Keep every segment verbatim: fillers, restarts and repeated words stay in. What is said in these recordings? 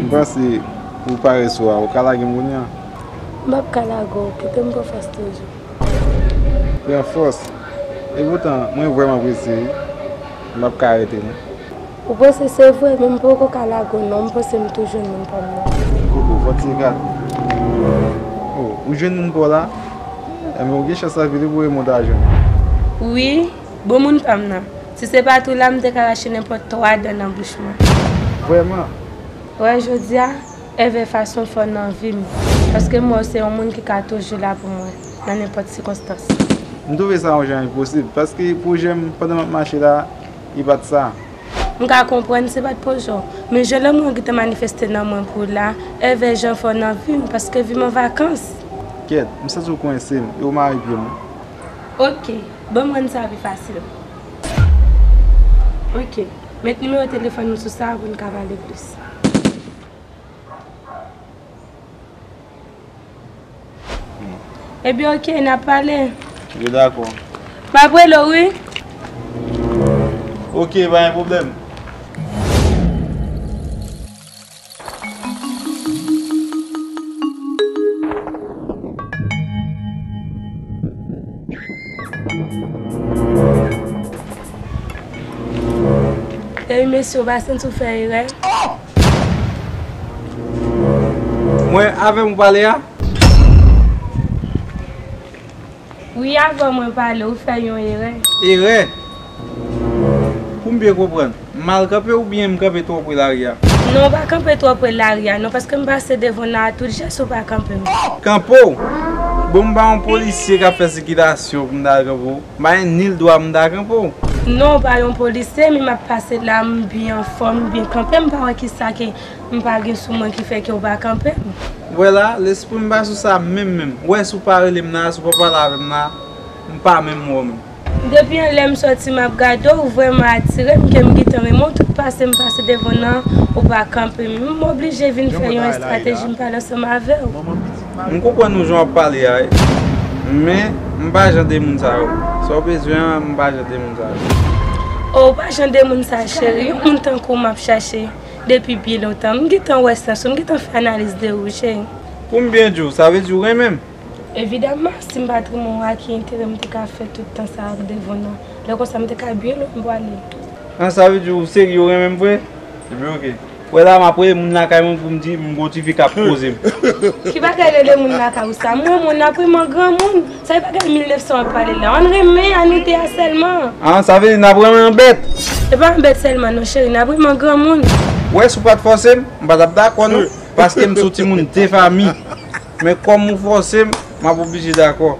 Panse ou pare sou a, ou ka lage m kounye a? M p ap ka lage w, kite m pran fòs toujou. Pran fòs? Epoutan, mwen vrèman prese wi. M p ap ka rete non. Ou prese se vre, men m poko ka lage w non, m panse m tou jwenn moun pa m nan. Koko, fòt se kat. Oh, ou jwenn moun pa w la? Enben, ou gen chans anpil wi pou remonte a jwenn. Wi, bon moun pa m nan. Si se pa t ou la, m te ka rache nenpòt twa dan nan bouch mwen. Vrèman? Wè, jodi a, Èvè fason fò nan vi m, paske m wè w se yon moun ki ka toujou la pou mwen, nan nenpòt sikonstans. M twouve sa yon jan enposib, paske pwojè m pandan m ap mache la, li pa t sa. M ka konprann se pa t pwojè w, men jan lanmou an gentan manifeste nan mwen pou w la, Èvè jan fò nan vi m, paske vi m an vakans. Kèt, m santi w kwense m, e w mare pye m wi. Oke, ban m rann sa pi fasil. Oke, met nimewo telefòn ou sou sa pou n ka pale plis. Ebyen, oke, n ap pale. Yo dakò. M ap rele w, wi. Oke, pa gen pwoblèm. Epi mesye, w pa santi w fè erè? Mwen, avè m ou pale a? Wi, avè w mwen pale, ou fè yon erè. Erè? Pou m byen konprann, m mal kanpe oubyen m kanpe twò pre lari a? Non, w pa kanpe twò pre lari a, non, paske m pase devan w la, tout jès ou pa kanpe m. Kanpe w? Bon, m pa yon polisye k ap fè sikilasyon pou m ta kanpe w. M pa gen nil dwa pou m ta kanpe w. Non, w pa yon polisye, men m ap pase la, m byen anfòm, m byen kanpe, m pa wè kisa ke m pa gen sou mwen ki fè ke w pa kanpe m. Wè la, lespri m pa sou sa menm, menm. Wè, si w pa rele m nan, si w pa pale avè m nan, m pa menm wè w menm. Depi anlè m sòti, m ap gade w, ou vrèman atire m, ke m gentan renmen w, tout pase m pase devan w nan, ou pa kanpe m. M oblije vin fè yon estrateji, m pale ansanm avè w. M konprann ou jan w ap pale a, men m pa jan de moun sa yo. Sa w bezwen an, m pa jan de moun sa yo. O, ou pa jan de moun sa, cheri. Yon moun tankou w m ap chache depi byen lontan. M gentan wè sans ou, m gentan fè analiz de ou, cheri. Pou m byen di w, sa vle di w renmen m? Evidaman, si m pa t renmen w, a ki enterè m te ka fè tout tan sa ak devan w nan? Lè konsa, m te ka byen lwen m pwale. An, sa vle di w serye, w renmen m vre? Ebyen, oke. Wè la, m ap rele moun lakay mwen pou m di m gon tifi k ap poze m. Ki bagay rele moun lakay ou sa? M renmen w, n ap renmen an granmoun. Sa e bagay mil nèf san w ap pale la. Ann renmen an nou de a sèlman. An, sa vle di n ap renmen an bèt? E pa an bèt sèlman non, cheri, n ap renmen an granmoun. Wè, si w pa t fòse m, m pa t ap dakò non, paske m se yon timoun de fanmi. Men kòm ou fòse m, m ap oblije dakò.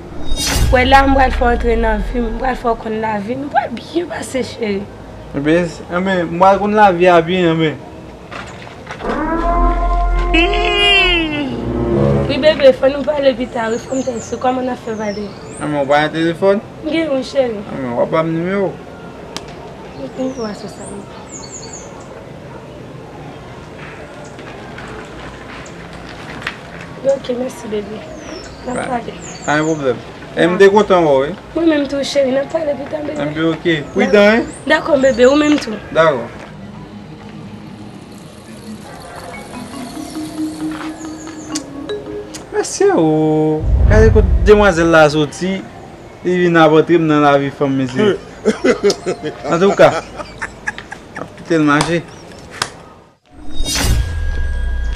Wè la, m pral fè w antre nan vi m, m pral fè w konn lavi, nou pral byen pase, cheri. Enben, enben, m pral konn lavi a byen, enben. Wi, bebe, fò nou pale pita, wi, fò m tèks ou, kòman n ap fè pale? Enben, ou pa gen telefòn? M gen youn, cheri. Enben, w ap ban m nimewo? Nimewo a se sa, wi. Ok, mèsi, bebe. N ap pale. Pa gen pwoblèm. E m te kontan wè w, wi. Mwen menm tou, cheri. N ap pale pita, bebe. Enben, ok. Pridan, wi. Dakò, bebe. Ou menm tou. Dakò. Mesye o, gade kot demwazèl la soti, li vin ap antre m nan lavi fanm, mesye. Antouka, m ap kite l mache.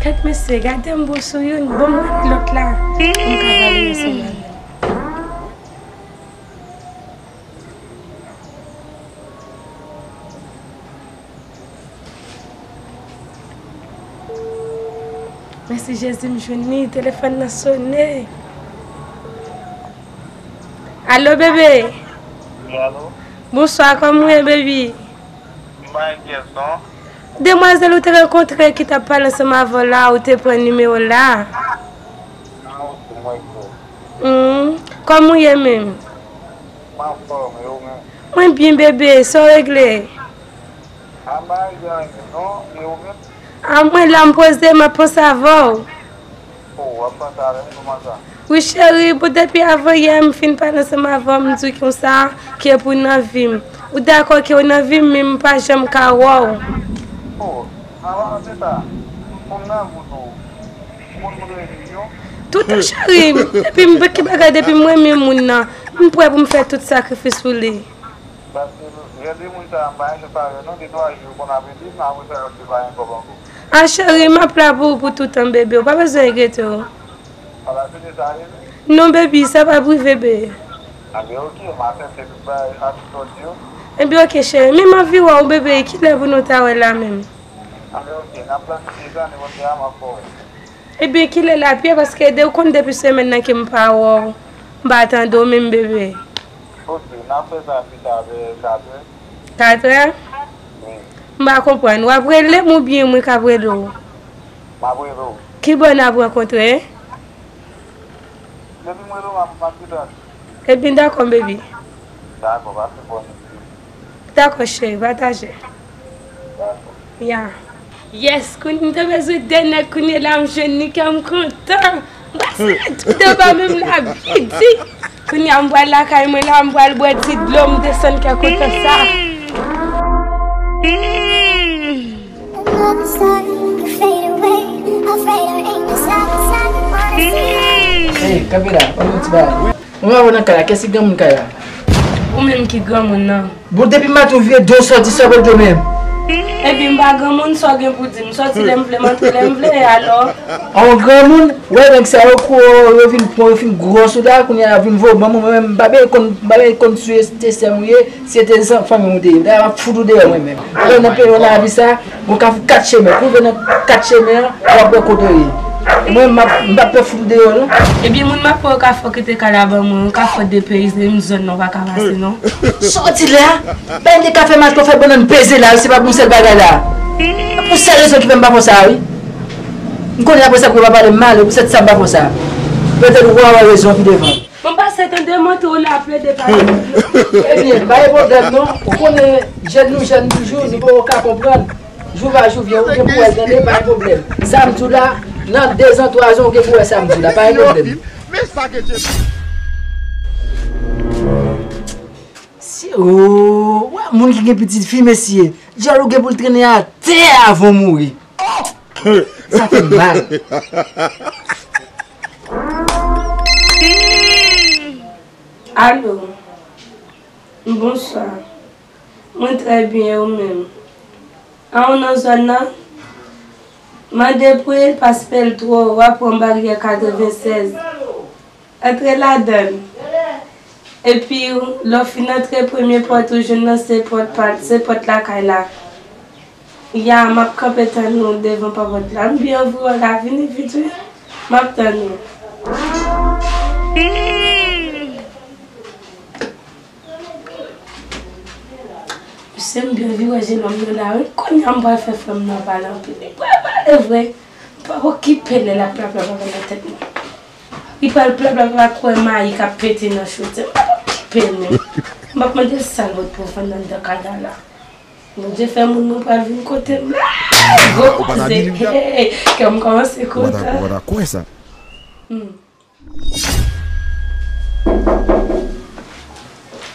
Kèt mesye, gade m bon sou youn, bon m rele lòt la. M ka pale ansanm avè l. Mèsi Jezi, m jwenn li, telefòn nan sone. Alo, bebe? Wi, alo? Bonswa, kòman w ye, baby? M pa gen pyès, non. Demwazèl ou te rankontre ki t ap pale ansanm avè w la, ou te pran nimewo l la. Ah, ok, mwen kwè. Hmm, kòman w ye menm? M anfòm, e ou menm? Mwen byen, bebe, sa w regle? Ah, m pa regle anyen, non, e ou menm? Ah, mwen la, m poze, m ap panse avè w. Oh, w ap panse avè m, kòman sa? Wi, cheri, bon, depi avan yè, m fin pale ansanm avè w, m di w konsa, ke pou nan vi m. Ou dakò ke w nan vi m, men m pa janm ka wè w. Oh, avan se sa. Moun nan moun ou. Moun moun renmen yo. Toutan, cheri, depi m, ki bagay, depi m renmen moun nan, m prè pou m fè tout sakrifis pou li. Paske jan de moun sa a, m pa janm pa wè non, de twa jou konn ap ede m, apre sa yo di pa gen kòb ankò. A, cheri, m ap la pou ou pou toutan, bebe, ou pa bezwen enkyete w. Ala fini sa, bebe? Non, baby, sa p ap rive, bebe. Anben, oke, m a tente tout bagay, sa tout sa w di yo. Ebyen, oke, cheri, men m anvi wè w, bebe, kilè pou nou ta wè la menm? Anben, oke, n ap planifye sa, nenpòt lè a, m ap fè w wè. Ebyen, kilè l ap ye? Paske de, ou konn depi semèn nan ke m pa wè w, m pa tande w menm, bebe. Oke, n ap fè sa pita vè katrè. Katrè? Wi. M pa konprann. W ap rele m oubyen mwen k ap rele w? M ap rele w. Kibò n ap rankontre? Depi m rele w, m ap, m ap pita. Ebyen, dakò, baby. Dakò, pase bòn. Dakò, cheri, pataje. Dakò. Ya. Yes, kounye m te bezwen de nèg, kounye la m jwenn li, kè m kontan. M pase tou de ba menm la byen di. Kounye a m pral lakay mwen la, m pral bwè ti dlo, m desann kè kontan sa. Another star could fade away. Afraid our aim is high, it's high, we wanna see. Hey, kanpe la, ban m yon ti bagay. Mwen pa wè nan kay la, kiyès ki granmoun kay la? Ou menm ki granmoun nan. Bon, depi maten ou vire do w sòti, sa w pral di w menm? Epi m pa granmoun, sa w gen pou di m? M sòti lè m vle, m antre lè m vle, alò? An granmoun, wè nèg sa yo kou yo vin pran, yo fin gwòs ou la, kounye a vin voye ban mwen, mwen menm, m pa bezwen konn, m pa bezwen konn si se sè m ou ye, si se fanmi m ou te ye. Dayè, m ap fout ou deyò mwen menm. Alò, nan peyi w, nan lavi sa, gon kafou kat chemen. Kou w rive nan kat chemen an, w ap wè kote w ye. E mwen, m ap, m p ap pè fout ou deyò, non. Ebyen, moun m ap wè yo ka fè w kite kay la ban mwen, yo ka fè w depeyize m, zòn nan w pa ka pase, non. Sòti la, bay m de kafe maten, w fè bannann peze la, se pa pou yon sèl bagay la. Pou sèl rezon ki fè m pa fè w sa, wi. M konnen apre sa pou yo pa pale m mal, e pou sèt sa m pa fè w sa. Petèt ou va wè rezon pi devan. Bon, pase tande montre w la plede pale. Ebyen, pa gen pwoblèm non. Ou konnen jèn nou jèn toujou, nou poko ka konprann. Jou pa jou vyen, ou gen pou wè l tande, pa gen pwoblèm. Sa m di w la, nan de zan, twa zan, ou gen pou wè sa m di w la, pa gen pwoblèm. Men sa ke Dye. Si, oh, wè moun ki gen pitit fi, mesye. Djòl ou gen pou l trennen atè avan w mouri. Sa fè m mal. Alo. Bonswa. Mwen trè byen, e ou menm? A, ou nan zòn nan? Mande pou e pas pèl twò, w ap pran baryè katrevennsèz. Antre ladan l. Epi, lè w fin antre, premye pòt ou jwenn nan se pòt pa, se pòt lakay la. Ya, m ap kanpe tann ou devan pòt la. M byen anvi wè w la, vini vit wi. M ap tann ou. Mesye, m byen anvi wè jenòm yo la wi. Kounye a m pral fè frè m nan pale anpil. Li pral pale vre. M p ap okipe l lè l ap plaplapla nan tèt mwen. Li pral plaplapla kwè mayi k ap pete nan chodyè. M p ap okipe l menm. M ap mande l sa l pot pou vann anndan kay la la. Bondye fè moun mwen pral vin kote m la. Gwo koze. Hey, kè m kòmanse kontan. Ou pa ta kwè sa. Hmm.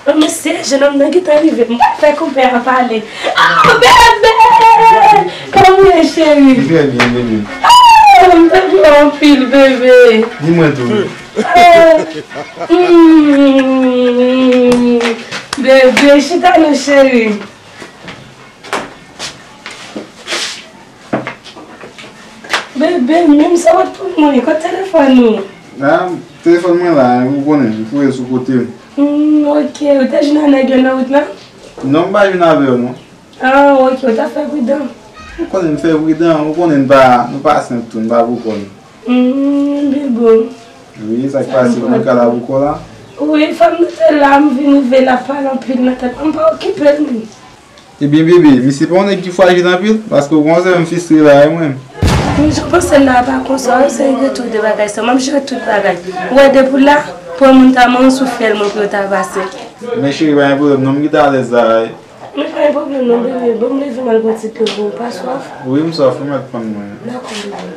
Oh, mesye, jenòm nan gentan rive. M pral fè konpè a pale. Oh, bebe! Kòman w ye, cheri? M trè byen, bebe. Oh, m tankou anpil, bebe. Di mwen tou. Oh. Mm. Bebe, chita non, cheri. Bebe, menm sa w ap pou mwen, kote telefòn ou? A, telefòn mwen la, ou konnen, m foure sou kote m. Hmm, ok, ou te jwenn ak nèg yo nan wout lan? Non, m pa jwenn avè yo, non. A, ok, ou ta fè pridan. Ou konnen m fè pridan, ou konnen m pa, nou pa senp tou, m pa pou kò nou. Hmm, Bilbo. Wi, sa k pase, mwen ka la pou kò la? Wi, fanm nou te la, m vin rive la, pale anpil nan tèt mwen, m pa okipe l menm. Ebyen bebe, misye pa yon nèg ki frajil anpil, paske ou konn se m fistre la e mwen. Jan w panse l la pa konsa, se retou de bagay sa, m ap jere tout bagay. Ou wè depi w la, pran moun ta mwen sou fyèl mwen pou yo ta pase. Men cheri, pa gen pwoblèm non, m gentan alèz la. Men pa gen pwoblèm non, bebe, ban m leve m al pran ti dlo pou ou, pa swaf? Wi, m swaf, ou mèt fann mwen. Dakò, bebe.